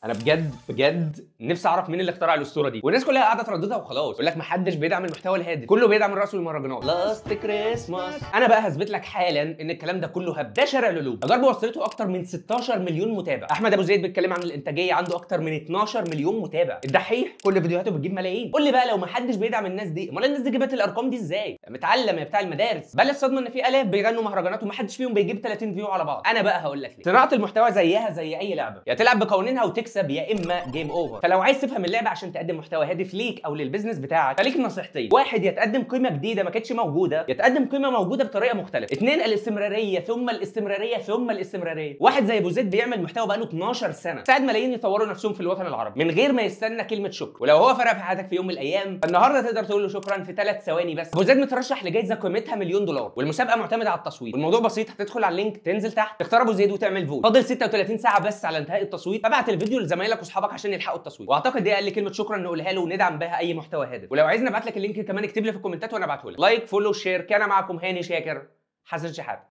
انا بجد بجد نفسي اعرف مين اللي اخترع الاسطورة دي، والناس كلها قاعدة ترددها وخلاص. يقول لك محدش بيدعم المحتوى الهادف، كله بيدعم الرقص والمهرجانات. last Christmas. انا بقى هثبت لك حالا ان الكلام ده كله هبد. ده شارع القلوب، تجاربه وصلته اكتر من 16 مليون متابع. احمد ابو زيد بيتكلم عن الانتاجية، عنده اكتر من 12 مليون متابع. الدحيح كل فيديوهاته بتجيب ملايين. قول لي بقى لو محدش بيدعم الناس دي، امال الناس دي جابت الارقام دي ازاي؟ متعلم يا بتاع المدارس. بل الصدمة ان في الاف بيغنوا مهرجانات ومحدش فيهم بيجيب 30 view على بعض. انا بقى هقول لك ليه. صناعة المحتوى زيها زي اي لعبه، يا تلعب بقوانينها وتكسب يا اما game over. فلو عايز تفهم اللعبة عشان تقدم محتوى هادف ليك او لل business بتاعك، فليك نصيحتين: واحد، يا تقدم قيمة جديدة ما كانتش موجودة، يا تقدم قيمة موجودة بطريقة مختلفة. اثنين، الاستمرارية ثم الاستمرارية ثم الاستمرارية. واحد زي ابو زيد بيعمل محتوى بقاله 12 سنة، ساعد ملايين يطوروا نفسهم في الوطن العربي من غير ما يستنى كلمة شكر. ولو هو فرق في حياتك في يوم من الايام، فالنهارده تقدر تقول له شكرا في 3 ثواني بس. ابو زيد مترشح لجائزة قيمتها مليون دولار، والمسابقه معتمدة على التصويت، والموضوع بسيط. هتدخل على ال link، تنزل تحت، تختار ابو زيد وتعمل vote. فاضل 36 ساعة بس على انتهاء التصويت، فابعت الفيديو لزمايلك واصحابك عشان يلحقوا التصويت. واعتقد دي اقل كلمة شكرا نقولها له وندعم بها اي محتوى هادف. ولو عايزني ابعت لك ال link كمان اكتب لي في الكومنتات وانا ابعته لك. like، follow، share. كان معكم هاني شاكر، حسن شحاته.